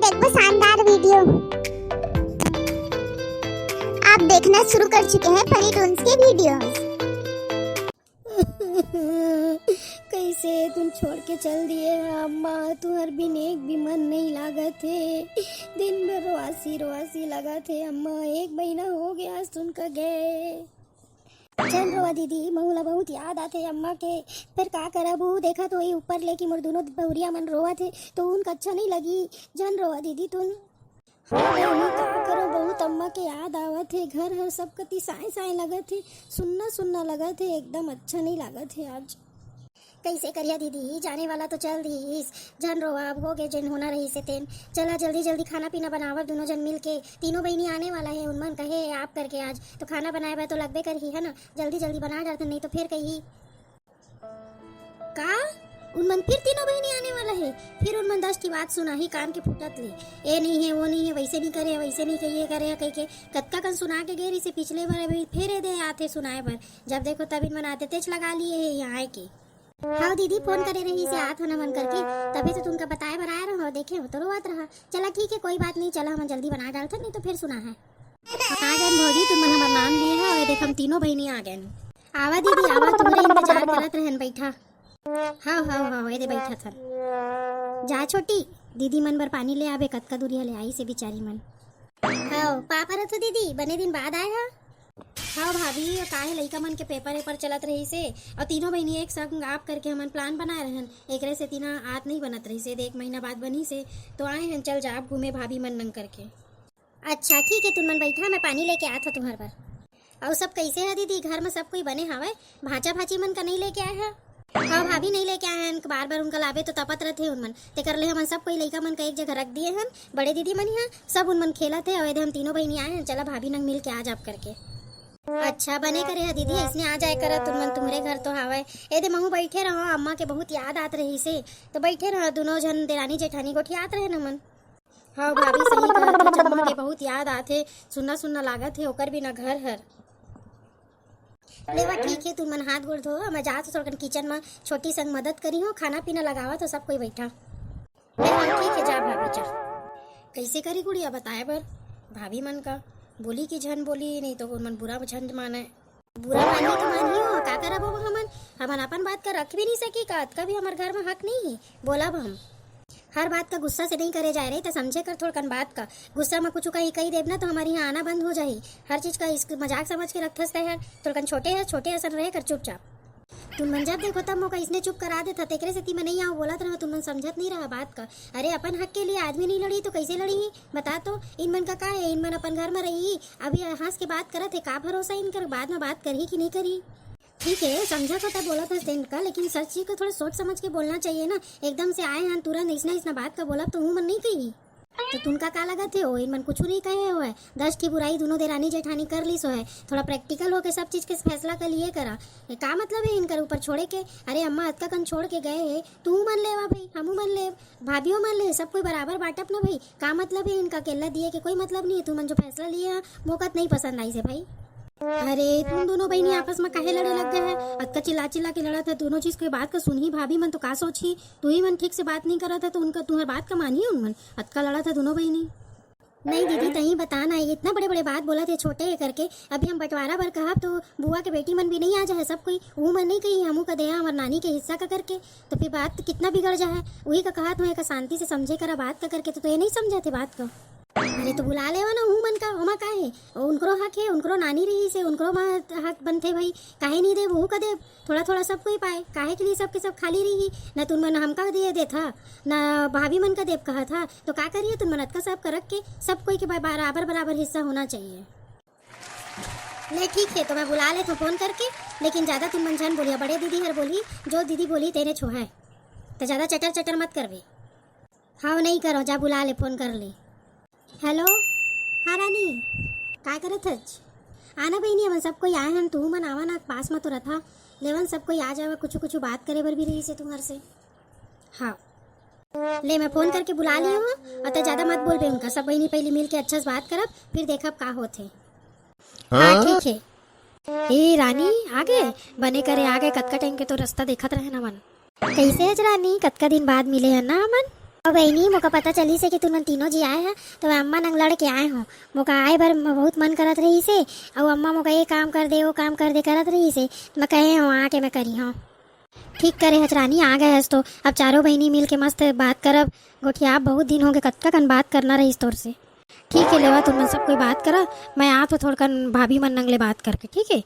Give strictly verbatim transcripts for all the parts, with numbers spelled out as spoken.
एक वो शानदार वीडियो आप देखना शुरू कर चुके हैं फनी टून्स के वीडियोज़। कैसे तुम छोड़ के चल दिए अम्मा, तुम्हार बिन एक भी मन नहीं लागत हे। दिन भर रोआसी रोआसी लागत हे अम्मा, एक महीना हो गया आज तुमका गए। झन रोवा दीदी, महू ला बहुत याद आथे अम्मा के। फिर का करब, वो देखत होही ऊपर ले कि मोर दोनों बहुरिया मन रोवत हे, तो उनका अच्छा नहीं लगी। झन रोवा दीदी तुम। हाँ बहिनी, का करो, बहुत अम्मा के याद आवत हे। घर हर सब कति साय साय लगत हे, सुन्ना सुन्ना लगत हे, एकदम अच्छा नहीं लागत हे आज। कैसे करिया दीदी, जाने वाला तो चल दिस। झन रोवा, अब हो गे, जेन होना रहिस हे तेन। चला जल्दी जल्दी खाना पीना बनावा दोनों झन मिल के। तीनों बहिनी आने वाला हे, उनमन कहे हे आप करके आज, तो खाना बनाए बर तो लगबे करही, है ना? जल्दी जल्दी बना डालथन, नहीं तो फिर कही का उनमन फिर तीनों बहिनी आने वाला हे, फिर उनमन दस ठी बात सुनाही कान के फुटत ले। ए नहीं हे, वो नहीं हे, वैसे नहीं करे, वैसे नहीं कहिए करे कह के कतका कन सुना के गे रहिस हे पिछले बार, अभी फिर ए दे आथे सुनाए बर। जब देखो तब इनमन आदतेच लगा लिए हे यहाँ आए के। हाँ दीदी, फोन करे रहिस हे आत हन हमन करके, तभी तो तुमका बताए बर आए रहो, देखे हो तो रोवत रहा। चला ठीक हे, कोई बात नहीं, चला हमन जल्दी बना डालथन, नहीं तो फिर सुना है। आ गए भौजी, तुमन हमर नाम लिए हो, ए देख हम तीनों बहिनी आ गए। आवा दीदी आवा, तुम्हरे इंतजार करत रहन, बैठा। हाँ हाँ हाँ, ए दे बैठा थन। जा छोटी, दीदी मन बर पानी ले आबे, कतका दूरिया ले आइस हे बिचारी मन। हाँ पापा रथो दीदी, बने दिन बाद आए हा। हाँ भाभी, का हे लइका मन के पेपर एपर चलत रहिस हे, और तीनों बहिनी एक संग आप करके हमन प्लान बनाए रहन, एकरे सेती ना आत नहीं बनत रहिस हे, एक महीना बाद बनिस हे, तो आए हन, चल जाब घूमे भाभी मन नंग करके। अच्छा ठीक हे, तुमन बैठा, मैं पानी लेके आत हो तुम्हर बर। अउ सब कैसे हे दीदी, घर में सब कोई बने हवय? भांचा भांची मन का नहीं लेके आए हा? हाँ भाभी, नहीं लेके आए हन, बार बार उनका लाबे तो तपत रथे उनमन, तेकर ले हमन सब कोई लइका मन का एक जगह रख दिए हन। बड़े दीदी मन यहाँ सब उनमन खेलत हे, अउ ए दे हम तीनों बहिनी आए हन, चला भाभी नंग मिल के आ जाब करके। अच्छा बने करे हा दीदी, अइसने आ जाए करा तुमन, तुम्हरे घर तो हावय। ए दे महू बैठे रहो, अम्मा के बहुत याद आत रहिस हे, तो बैठे रहो, दोनों झन देरानी जेठानी गोठियात रहे हमन। हाँ भाभी, सही कहत हे, अम्मा के बहुत याद आत हे, सुन्ना सुन्ना लागत हे ओकर बिना घर हर। लेवा ठीक हे, तुमन हाथ गोड़ धो, मैं जात हो थोड़कन किचन में छोटी संग मदद करी हो, खाना पीना लगावत हो, सब कोई बैठा। ले हाँ, ठीक हे, जा भाभी जा। कैसे करी गुड़िया बताए बर भाभी मन का? बोली कि झन बोली, नहीं तो मन बुरा झन माने। बुरा मानही तो मानही हो, का करब अब हमन? हमन अपन बात का रख भी नहीं सकी का? अतका भी हमर घर में हक नहीं हे बोलब हम? हर बात का गुस्सा से नहीं करे जाए रही, त समझे कर थोड़कन बात का। गुस्सा में कुछ कहीं कही देब ना तो हमारे यहाँ आना बंद हो जाही। हर चीज का इस मजाक समझ के रखथस तैं हर। थोड़कन छोटे हस, छोटे असन रहे कर चुपचाप। तुम मन जब देखो तब मोका इसने चुप करा देथा, तेकरे सेती मैं नहीं आऊँ बोलत रहो, तुम मन समझत नहीं रहा बात का। अरे अपन हक के लिए आदमी नहीं लड़ी तो कैसे लड़ी ही? बता तो, इन मन का का हे, इन मन अपन घर में रही, अभी हंस के बात करत हे, का भरोसा इनकर बाद में बात करही कि नहीं करही? ठीक हे, समझत हो तब बोलत हस तेन का, लेकिन सर जी को थोड़ा सोच समझ के बोलना चाहिए ना। एकदम से आए हन तुरंत इसना इसना बात का बोलब तो हूँ मन नहीं कही। तो तुमका का लगत हे, ओ इन मन कुछ नहीं कहे होय, दस ठी बुराई दोनों देरानी जेठानी कर लिस होय, थोड़ा प्रैक्टिकल होके सब चीज के फैसला कर लिए करा। ये का मतलब हे इनकर ऊपर छोड़े के? अरे अम्मा अतका कन छोड़ के गए हे, तू मन लेवा भाई, हमू मन लेब, भाभियो मन ले, सब कोई बराबर बांटब ना भाई। का मतलब हे इनका अकेला दिए के? कोई मतलब नहीं हे। तुमन जो फैसला लिए हा, मोका त नहीं पसंद आइस हे भाई। अरे तुम दोनों बहिनी आपस में काहे लड़े लग गए है? अतका चिल्ला चिल्ला के लड़त है, दोनों चीज के बात का सुनही भाभी मन तो का सोचही? तू ही मन ठीक से बात नहीं करत है तो उनका, तुम्हार बात का मानही उन मन? अतका लड़त है दोनों बहिनी। नहीं दीदी, तही बता ना, ये इतना बड़े बड़े बात बोलत हे छोटे हे करके। अभी हम बंटवारा बर कहब तो बुआ के बेटी मन भी नहीं आ जाए, सब कोई वो मन नहीं कही हमू का देहा हमर नानी के हिस्सा का करके, तो फिर बात कितना बिगड़ जाए। वही का कहत मैं का शांति से समझे करा बात का करके, तो, तो ये नहीं समझत हे बात का। अरे तो बुला लेवा ना हूँ मन का, ओमा का हे? ओ, उनकरो हक हे, उनकरो नानी रहिस हे, उनकरो मा हक बनथे भाई, काहे नहीं देब, वहू का देब। थोड़ा थोड़ा सब कोई पाए, काहे के लिए सबके सब खाली रही? ना तुम मन हमका दिए देत हा, ना भाभी मन का देब कहत हा, तो का करिए तुम मन अतका सब करक के, सब कोई के बा-, बराबर बराबर हिस्सा होना चाहिए। ले ठीक हे, तो मैं बुला लेथों फोन करके, लेकिन ज्यादा तुम मन झन बोलिया, बड़े दीदी हर बोली, जो दीदी बोली तेने छोहाय, तो ज्यादा चटर चटर मत करबे। हाँ नहीं करो, जा बुला ले, फोन कर ले। हेलो, हाँ रानी, काय करत हच? आना बहिनी, हमन सब कोई आए हन, तू मन आवा ना, पास में तो रथा। लेवन सब कोई आ जावा, कुछ कुछ बात करे बर भी रहिस हे तुम्हार से। हाँ, ले मैं फोन करके बुला लियो हूँ, और तो ज्यादा मत बोलबे उनका, सब बहिनी पहली मिल के अच्छा से बात करब, फिर देखब का होत हे। हाँ ठीक हे। ए रानी, आ गए? बने करे आ गए, कतका टाइम के तो रास्ता देखत रहे ना मन। कैसे हच रानी, कतका दिन बाद मिले हन ना हमन? अउ बहिनी, मोका पता चलिस हे कि तुमन तीनों जी आए ह, तो मैं अम्मा नंग लड़ के आए हूँ। मोका आए बर म-, बहुत मन करत रहिस हे, अउ अम्मा मोका ये काम कर दे, वो काम कर दे करत रहिस हे, तो मैं कहे हूँ आके मैं करी हूँ। ठीक करे हच रानी, आ गए हस तो अब चारों बहिनी मिल के मस्त बात करब, गोठियाब। बहुत दिन हो गए, कतका कन बात करना रहिस तोर से। ठीक है, लेवा तुमन सब कोई बात करा, मैं आत हूँ थोड़कन भाभी मन नंग ले बात करके, ठीक है?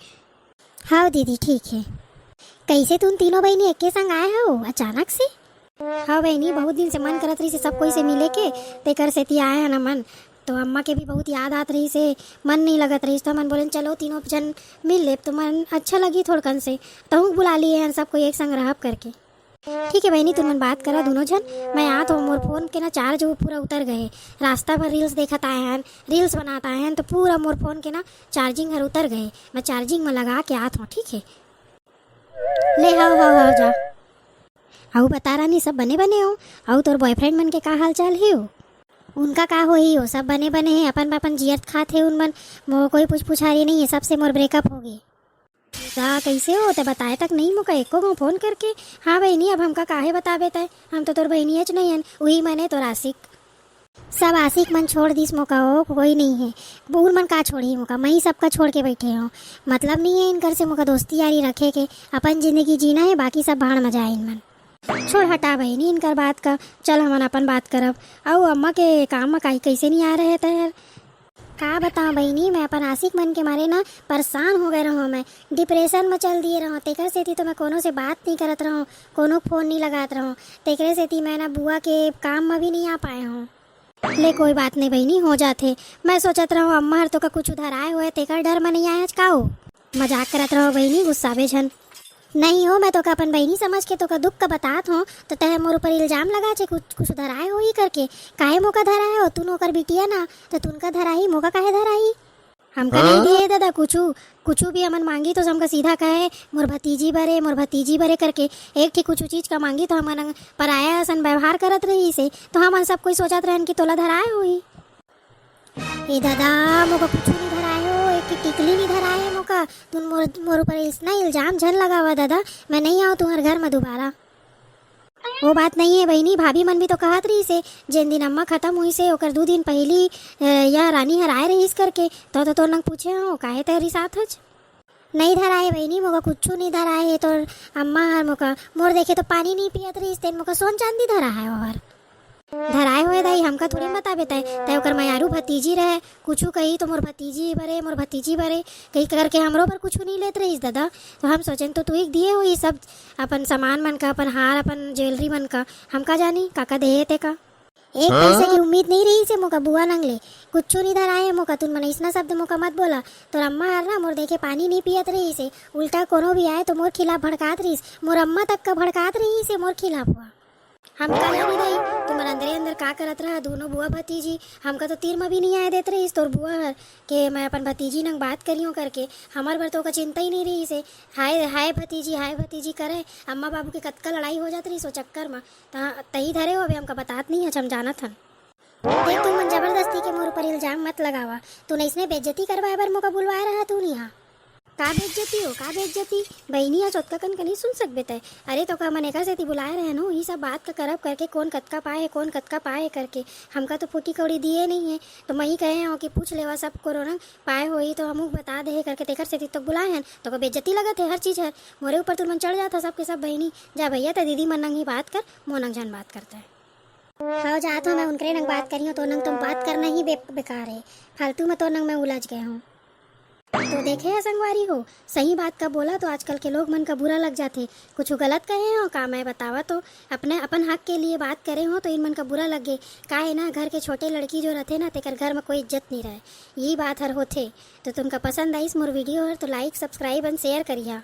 हाँ दीदी, ठीक है। कैसे तुम तीनों बहिनी एके संग आए हो अचानक से? हाँ बहिनी, बहुत दिन से मन करत रहिस हे सब कोई से मिले के, तेकर सेती आए हन हमन। तो अम्मा के भी बहुत याद आत रहिस हे, मन नहीं लगत रहिस, तो हमन बोलेन चलो तीनों जन मिल लेब तो मन अच्छा लगी थोड़कन से, तहूँ बुला लिए हन सब कोई एक संग रहब करके। ठीक है बहिनी, तुमन बात करा दोनों झन, मैं आत हूँ। मोर फोन के ना चार्ज वो पूरा उतर गए, रास्ता भर रील्स देखत आए हन, रील्स बनात आए हन, तो पूरा मोर फोन के ना चार्जिंग हर उतर गए। मैं चार्जिंग में लगा के आत हूँ, ठीक है? ले, हाव हाव हाव, जा। अउ बता रानी, सब बने बने हो? अउ तोर बॉयफ्रेंड मन के का हाल चाल हे हो? उनका का होही हो, सब बने बने हे, अपन अपन जियत खात हे उन मन। मोर कोई पूछ पुछारी नहीं है, सबसे मोर ब्रेकअप हो गए। का, कैसे हो? ते बताए तक नहीं मोका एको गो फोन करके। हाँ बहिनी, अब हमका काहे बताबे तय, हम तो तोर बहिनी हच नहीं हन, उही मने तोर आशिक। सब आशिक मन छोड़ दिस मोका, ओ कोई नहीं है। उन मन का छोड़ही मोका, मैं ही सबका छोड़ के बैठे हूँ। मतलब नहीं है इनकर से मोका दोस्ती यारी रखे के, अपन जिंदगी जीना है, बाकी सब भाड़ में जाए इन मन। छोड़ हटा बहिनी इनकर बात का, चल हमन अपन बात करब। अउ अम्मा के काम में काई कैसे नहीं आ रहे तय यार? का बताऊं बहिनी, मैं अपन आशिक मन के मारे ना परेशान हो गए रहूं, मैं डिप्रेशन में चल दिए रहूं, तेकर सेती तो मैं कोनो से बात नहीं करत रहूं, कोनो फोन नहीं लगात रहूं, तेकरे सेती मैं ना बुआ के काम में भी नहीं आ पाए हूं। ले कोई बात नहीं बहिनी, हो जाथे। मैं सोचत रहूं अम्मा हर तोका कुछ धराए होए तेकर डर में नहीं आए हच का हो? मजाक करत रहो बहिनी, गुस्साबे झन। नहीं हो, मैं तोका अपन बहिनी समझ के तोका दुख का बतात हूँ, तो तह मोर ऊपर इल्जाम लगा छे, कुछ कुछ धराए होही करके। काहे मोका धराए हो? तुन ओकर बिटिया ना, तो तुनका धराही, मोका काहे धराही? हमका नहीं दिए दादा कुछू, कुछू भी हमन मांगी तो हमका सीधा कहे, मोर भतीजी बरे, मोर भतीजी बरे करके। एक ठी कुछू चीज का मांगी तो हमन पराया असन व्यवहार करत रहिस हे, तो हमन सब कोई सोचत रहन कि तोला धराए होही। ए दादा, मोका कुछू नहीं धराए हो, एक टिकली नहीं धराए है मोका। तुम मोर, मोर ऊपर इसना इल्जाम झन लगावा दादा, मैं नहीं आऊँ तुम्हारे घर में दोबारा। वो बात नहीं है बहिनी, भाभी मन भी तो कहत रहिस हे, जेन दिन अम्मा खत्म हुई से ओकर दू दिन पहली, अ, यह रानी हर आए रहिस करके, तो, तो तोर नंग पूछे हो, काहे तैं रिसात हच? नहीं धराए बहिनी, मोका कुछू नहीं धराए हे तोर अम्मा हर मोका। मोर देखे तो पानी नहीं पियत रहिस, तेन मोका सोन चांदी धराए हे ओहर। धराए होए दाई, हमका थोड़ी बताबे तय, तय ओकर मयारू भतीजी रहे, कुछू कही तो मोर भतीजी बरे, मोर भतीजी बरे, कही करके हमरो बर कुछू नहीं लेत रहिस दादा। तो हम सोचेन तो तू ही दिए हो ये सब, अपन सामान मन का, अपन हार, अपन ज्वेलरी मन का, हमका जानी काका देहे ते का। एक पैसा की उम्मीद नहीं रहिस हे मोका बुआ नंग ले, कुछू नहीं धराए हे मोका। तुन मन इसना शब्द मोका मत बोला। तोर अम्मा हर ना मोर देखे पानी नहीं पियत रहिस हे, उल्टा कोनो भी आए तो मोर खिलाफ भड़कात रहिस, मोर अम्मा तक का भड़कात रहिस हे मोर खिलाफ हुआ। हम काहे नहीं दाई, तुमन अंदरे अंदर का करत रहा दोनों बुआ भतीजी? हमका तो तीर में भी नहीं आए देत रहिस तोर बुआ हर के मैं अपन भतीजी नंग बात करियो करके। हमर बर तो ओकर चिंता ही नहीं रहिस हे। हाय हाय भतीजी, हाय भतीजी करे, अम्मा बाबू के कतका लड़ाई हो जात रहिस ओ चक्कर में। त-, तही धरे हो, अबे हमका बतात नहीं हच, हम जानत हन। देख, तुमन जबरदस्ती के मोर ऊपर इल्जाम मत लगावा। तुन इसने बेइज्जती करवाए बर मोका बुलवाए रहा तुन यहाँ। का बेइज्जती हो, का बेइज्जती? बहिनी आज ओतका कन के नहीं सुन सकबे तय। अरे तो का मन एकर सेती बुलाए रहे नो, ये सब बात का करब करके कौन कतका पाए है, कौन कतका पाए है करके। हमका तो फूटी कौड़ी दिए नहीं है, तो मैं ही कहे हो कि पूछ लेवा सब कोरोना पाए होही तो हमू बता दे करके, तेकर सेती तो बुलाए हन। तो का बेइज्जती लगत है हर चीज हर, मोरे ऊपर तुमन चढ़ जात हो सबके सब बहिनी। जा भैया, त दीदी मन नंग ही बात कर, मोर नंग झन बात करता है। हव जात हो, मैं उनकरे नंग बात करी हूँ, तो नंग तुम बात करना ही बे-, बेकार है। फालतू में तो नंग मैं उलझ गए हूँ। तो देखे है संगवारी हो, सही बात का बोला तो आजकल के लोग मन का बुरा लग जाथे। कुछ गलत कहे हो का मैं बतावा तो, अपने अपन हक के लिए बात करे हो तो इन मन का बुरा लगे। का है ना, घर के छोटे लड़की जो रहते ना, तेकर घर में कोई इज्जत नहीं रहे, यही बात हर होथे। तो तुमका पसंद आइस मोर वीडियो हर तो like, subscribe and share करिहा।